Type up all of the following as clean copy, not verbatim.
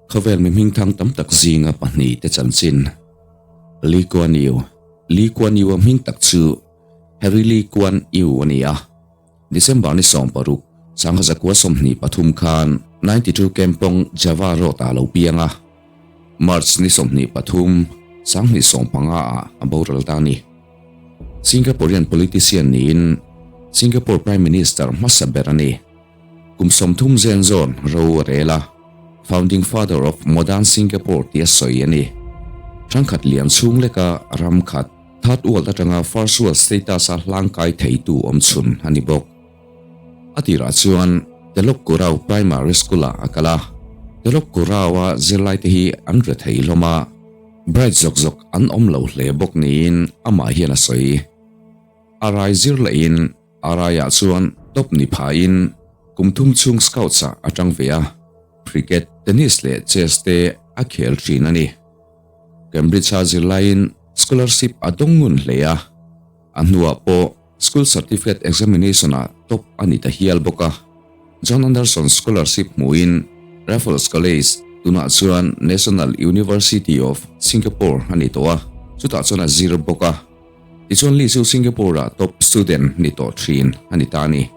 Khawvel mi hmingthang tam tak zinga pahnihte chanchin Lee Kuan Yew Lee Kuan Yew-a hming tak chu Harry Lee Kuan Yew a ni a. December ni 16, 1923 khan 92 Kempong Java Road ah lo piang a, March ni 23, 1915 ah a boral ta a ni. Singaporean politician niin Singapore Prime Minister hmasa ber a ni. Kum 30 zen zawn ro a rel a, Founding Father of Modern Singapore tia sawi a ni. Hrangkhat lian chhung leka ram khat. Third World atanga First World status a hlangkai theitu awm chhun a ni bawk. A tirah chuan Telok Kurau Primary School-ah a kal a, Telok Kurau-a zirlaite hi an re thei hlawm a, bright zawk zawk an awm lo hle bawk niin amah hian a sawi. A rai zir lahin a raiah chuan top ni phain kum thum chhung Scouts-ah a tang ve a, cricket, tennis leh chess te a khel thin a ni. Cambridge-a zirlaiin scholarship a dawng ngun hle a, a hnuah pawh School Certificate Examination-ah top a ni ta hial bawk a. John Anderson Scholarship hmuhin Raffles College, tunah chuan National University of Singapore a ni tawh a, chutah chuan a zir bawk a. Tichuan Lee chu Singapore-ah top student ni tawh thin a ni ta a ni.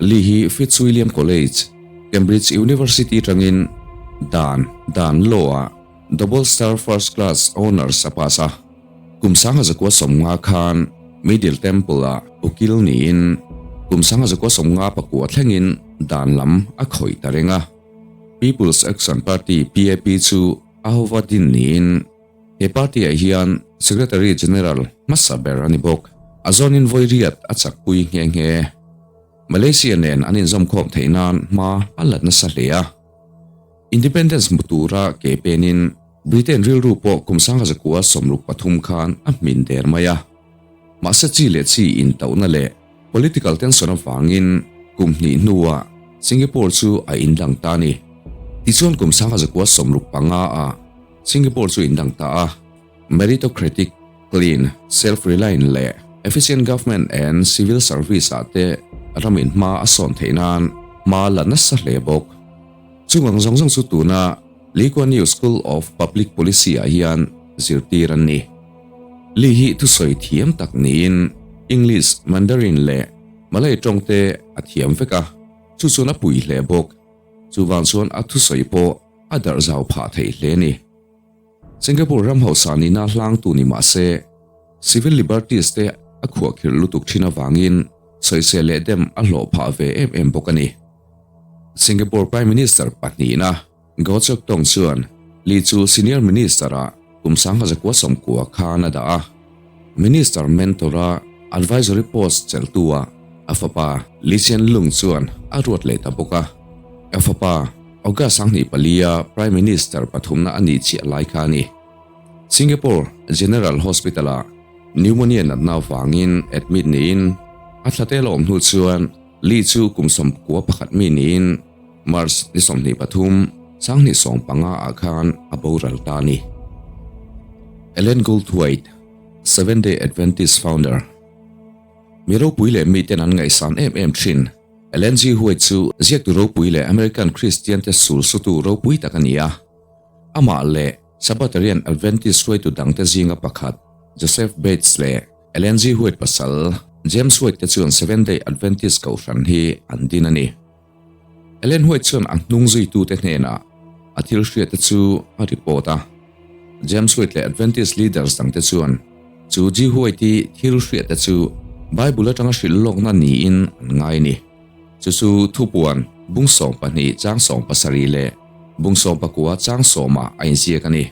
Lee hi Fitzwilliam College, Cambridge University atangin dan, dan law-ah Double Star First Class Honours a pass a. Kum 1950 khan Middle Temple ah ukil niin kum 1959 thlengin dan lam a khawih ta reng a. People's Action Party, PAP, chu a hova din niin he party ah hian Secretary General hmasa ber a ni bawk. A zawnin vawi riat a chakpui nghe nghe. Malaysia nen an inzawmkhawm theih nan hma a la nasa hle a. Independence hmu tura ke penin Britain rilru pawh kum 1963 khan a hmin der mai a. Mahse chi leh chi intauhna leh political tension avangin kum hnih hnuah Singapore chu a indang ta a ni. Tichuan kum 1965 ah Singapore chu indang ta a. Meritocratic, clean, self-reliant leh efficient government and civil service ah te ramin hma a sawn theih nan hma la nasa hle bawk. Chung ang zawng zawng chu tuna Lee Kuan Yew School of Public Policy ah hian zirtir an ni. Lee hi thusawi thiam tak niin English, Mandarin leh Malay tawng te a thiam vek a, chu chuan a pui hle bawk. Chuvang chuan a thusawi pawh a darh zau phah thei hle a ni. Singapore ram hausa nihna hlangtu ni mah se, civil liberties te a khuahkhirh lutuk thin avangin sawisel leh dem a hlawh phah ve em em bawk a ni. Singapore Prime Minister pahnihna Goh Chok Tong chuan Lee chu Senior Minister-ah kum 1990 khan a dah a. Minister mentor-a advisory post chelhtu-ah a fapa Lee Hsien Loong chuan a ruat leh ta bawk a. A fapa August 24-a Prime Minister pathumna a nih chiah lai kha a ni. Singapore General Hospital-ah pneumonia natna avangin admit niin a thla tel a awm hnu chuan Lee chu kum 91 mi niin March ni 23, 2015 ah khan a boral ta a ni. Ellen Goldthwaite, Seventh-day Adventist founder. Mi ropui leh miten an ngaihsan em em thin. Ellen G. White chu ziaktu ropui leh American Kristian te sul sutu ropui tak a ni a. Amah leh Sabbatarian Adventist hruaitu dangte zinga pakhat Joseph Bates leh Ellen G. White pasal James White te chuan Seventh-day Adventist kohhran hi an din a ni. Ellen White chuan a hnung zuitute hnenah a thil hriatte chu a report a. James White leh Adventist leaders dangte chuan chu G. White-i thil hriatte chu Bible atanga hrilh lawkna niin an ngai a ni. Chu chu thupuan bung 12 chang 17 leh bung 19 chang 10 ah a inziak a ni.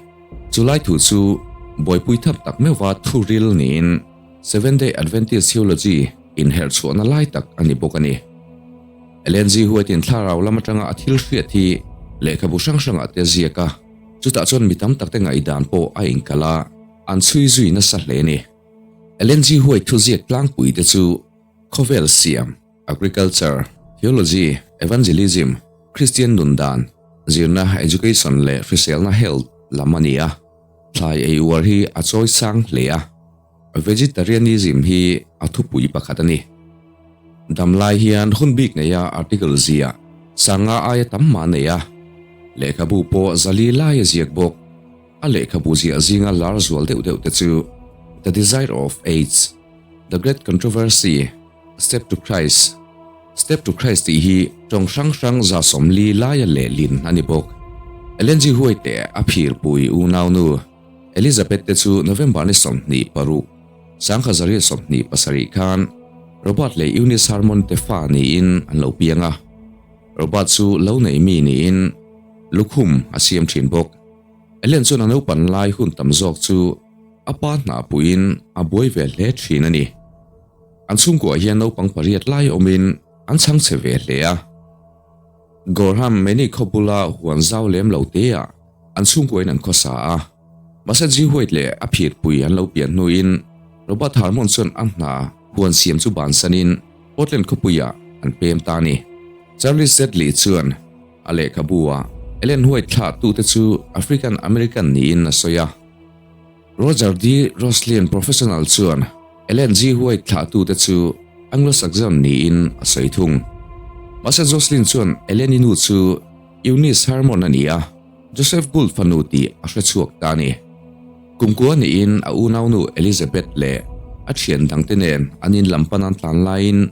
Chu lai thu chu buaipui thap tak meuhva thu ril niin Seventh-day Adventist theology inherh chhuahna lai tak a ni bawk a ni. Ellen G. White-in thlarau lam atanga a thil hriat hi lehkhabu hrang hrangah te ziak a, chutah chuan mi tam takte ngaihdan pawh a inkalh a, an chhui zui nasa hle a ni. Ellen G. White thuziak tlangpui te chu khawvel siam, agriculture, theology, evangelism, Kristian nun dan, zirna, education, leh hriselna, health, lam a ni a, thlai ei uar hi a chawi sang hle a. Vegetarianism hi a thupui pakhat a ni. Damlai hian hun bik neia article ziah sanga aia tam mah nei a, lehkhabu pawh zali lai a ziak bawk. A lehkhabu ziah zinga lar zual deuh deuh te chu The Desire of Age, The Great Controversy, Step to Christ, Step to Christ tih hi tawng hrang hrang 40 laia lehlin a ni bawk. Ellen G. White a phirpui unaunu Elizabeth te chu November ni 26, 1927 khan Robert leh Eunice Harmon te fa niin an lo piang a. Robert chu lo nei mi niin lukhum a siam thin bawk. Ellen chuan a naupan lai hun tam zawk chu a pa hna puiin a buai ve hle thin a ni. An chhungkuah hian naupang pariat lai awmin an chhang chhe ve hle a. Gorham Meni khaw bula huan zau lem lo teah an chhungkuain an khawsa a. Mahse G. White leh a phirpui an lo pian hnuin Robert Harmon chuan a hna huan siam chu bansanin Portland khawpuiah an pem ta a ni. Charles Sedley chuan a lehkhabu ah Ellen White thlah tute chu African American niin a sawi a. Roger D. Roslin Professional chuan Ellen G. White thlah tute chu Anglo-Saxon niin a sawi thung. Mahse Jocelyn chuan Ellen-i nu chu Eunice Harmon a ni a, Joseph Gould fanu tih a hre chhuak ta a ni. Kumkua niin a unaunu Elizabeth leh a thian dangte nen an in lam pan an tlan laiin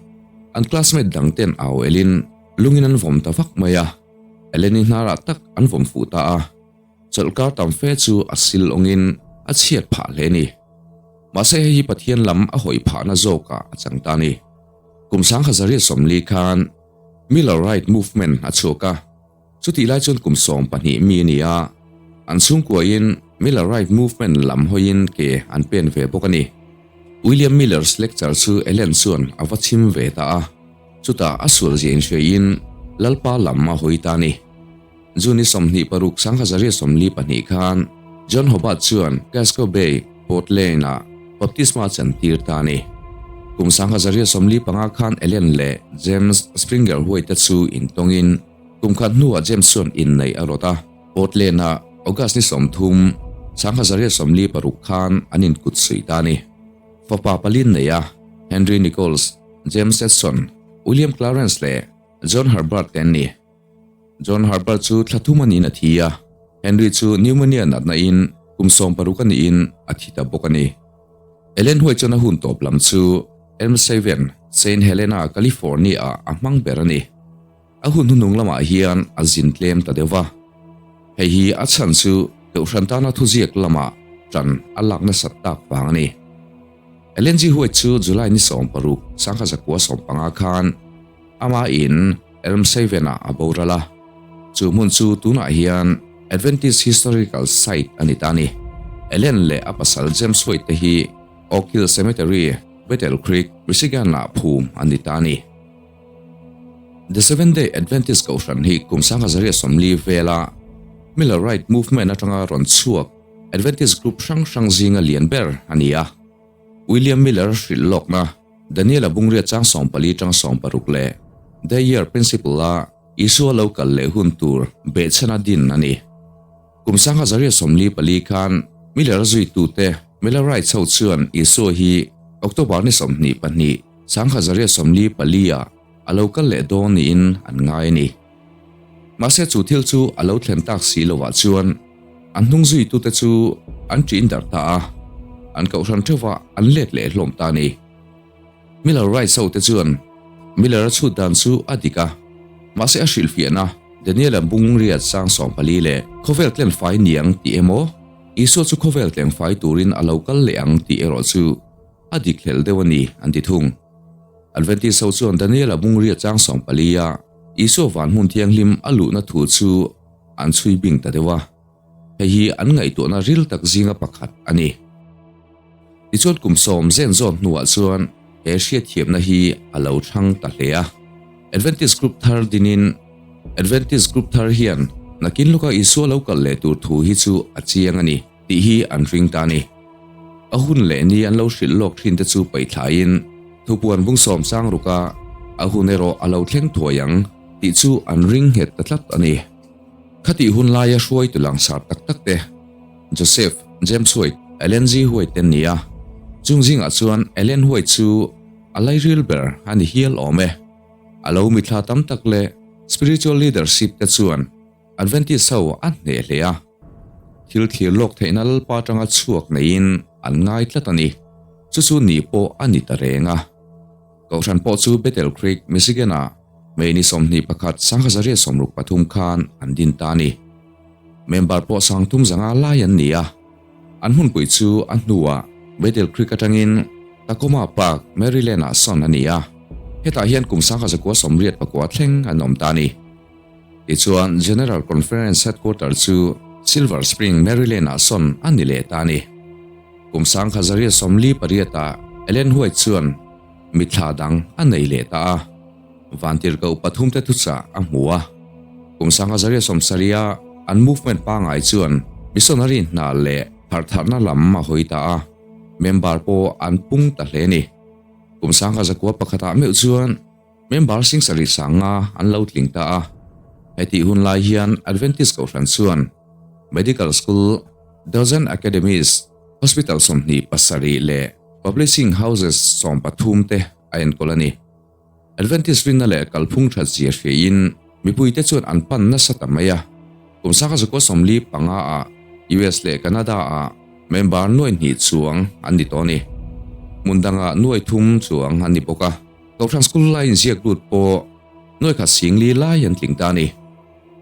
an classmate dangten au elin lungin an vawm ta vak mai a, Ellen-i hnarah tak an vawm fuh ta a, chawlhkar tam fe chu a sil awngin a chhiat phah hle a ni. Mahse hei hi Pathian lam a hawi phahna zawkah a chang ta a ni. Kum 1940 khan Millerite Movement a chhuak a. Chutih lai chuan kum 12 mi a ni a, an chhungkuain Millerite Movement lam hawiin ke an pen ve bawk a ni. William Miller's lecture chu Ellen chuan a va chhim ve ta a, chutah a sualzia inhriaiin Lalpa lam a hawi ta a ni. June ni 26 1942 khan John Hobart chuan Casco Bay, Portland-ah baptisma a chantir ta a ni. Kum 1945 khan Ellen leh James Springer White-te chu intawngin Kum khat hnuah James chuan inneih a rawt a, Portland-ah August ni 30, 1946 khan an inkut suih ta a ni. Fapa pali nei a, Henry Nichols, James Edson, William Clarence leh John Herbert te an ni. John Herbert chu thla thum a niin a thi a, Henry chu pneumonia natna in kum 60 a niin a thi ta bawk a ni. Ellen White chuan a hun tawp lam chu Elmshaven, Saint Helena, California-ah a hmang ber a ni. A hun hnuhnung lamah hian a zin tlem ta deuh va. Hei hi a chhan chu Kohhran tana thuziak lamah tan a lak nasat tak vang a ni. Ellen G. White chu July ni 16, 1915 khan ama in Elmshaven-ah a boral a. Chu hmun chu tunah hian Adventist Historical Site a ni ta a ni. Ellen leh a pasal James White te hi Oak Hill Cemetery, Battle Creek, Michigan-ah phum an ni ta a ni. The Seventh-day Adventist Kohhran hi kum 1940 vela Millerite Movement atanga rawn chhuak Adventist group hrang hrang zinga lian ber a ni a. William Miller hrilh lawkna Daniel-a bungria chang 14 tang 16 leh The Year Principle-a Isua lo kal leh hun tur behchhana din a ni. Kum 1944 khan Miller-a zuitute Millerites ho chuan Isua hi October ni 22, 1944-ah a lo kal leh dawn niin an ngai a ni. Mahse chu thil chu a lo thlen tak si lovah chuan an hnung zuitute chu an ṭin darh ta a, an kohhran ṭheuhah an let leh hlawm ta a ni. Millerites hote chuan Miller-a chhut dan chu a dik a, mahse a hrilhfiahna Daniel-a bung riat sang 14 leh khawvel tlenfai niang tih emaw Isua chu khawvel tlenfai turin a lo kal leh ang tih erawh chu a dik hlel deuh a ni, an ti thung. Adventist ho chuan Daniel-a bungria chang 14 a Isua van hmun thianghlim a luhna thu chu an chhui bing ta deuh a. Hei hi an ngaihtuahna ril tak zinga pakhat a ni. Tichuan kum sawm zen zawn hnuah chuan he hriatthiamna hi a lo thlang ta hle a. Adventist group thar dinin Adventist group thar hian nakin lawka Isua lo kal leh tur thu hi chu a chiang a ni. Tih hi an ring ta a ni. A hun leh ni an lo hrilh lawk thin te chu paih thlaiin thupuan bung sawm sang ruk a, a hun erawh a lo thleng thuai ang tih chu an ring nghet ta tlat a ni. Khatih hun laia hruaitu langsar tak tak te, Joseph, James White, Ellen G. White te an ni a. Chung zingah chuan Ellen White chu a lairil ber a ni hial awm e. A lo mithla tam tak leh spiritual leadership te chuan Adventist ho a hneh hle a. Thil thlir lawk theihna Lalpa atanga chhuak neiin an ngai tlat a ni. Chu chu ni pawh a ni ta reng a. Kohhran pawh chu Battle Creek, Michigan-ah May ni 21, 1963 khan an din ta a ni. Member pawh sangthum zanga lai an ni a. An hmunpui chu a hnuah Battle Creek atangin Takoma Park, Maryland-ah sawn a ni a. Hetah hian kum 1989 thleng an awm ta a ni. Tichuan, General Conference Headquarter chu Silver Spring, Maryland-ah sawn a ni leh ta a ni. Kum 1948-ah Ellen White chuan mitthla dang a nei leh ta a, vantirhkoh pathumte thuchah a hmu a. Kum 1970-a an movement pangngai chuan missionary hna leh harhtharhna lam a hawi ta a, member pawh an pung ta hle a ni. Kum 1901-ah meuh chuan Member singsarih sanga an lo tling ta a. Hetih hun lai hian Adventist Kohhran chuan Medical School, Dozen Academies, Hospital 27 leh Publishing Houses 13 te a enkawl a ni. Adventist rinna leh kalphung that zia hriain mipuite chuan an pan nasa ta mai a. Kum 1945 ah US leh Canada ah member nuai hnih chuang an ni tawh a ni. Hmun dangah nuai thum chuang an ni bawk a. Kohhran school lai inziak lut pawh nuai khat singli lai an tling ta a ni.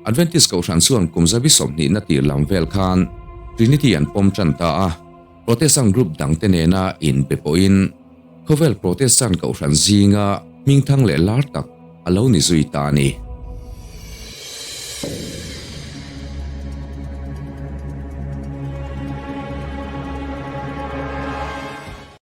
Adventist Kohhran chuan kum zabi 20 na tir lam vel khan Trinity an pawm tan ta a, Protestant group dangte nena inbe pawhin khawvel Protestant Kohhran zinga hmingthang leh lar tak a lo ni zui ta a ni.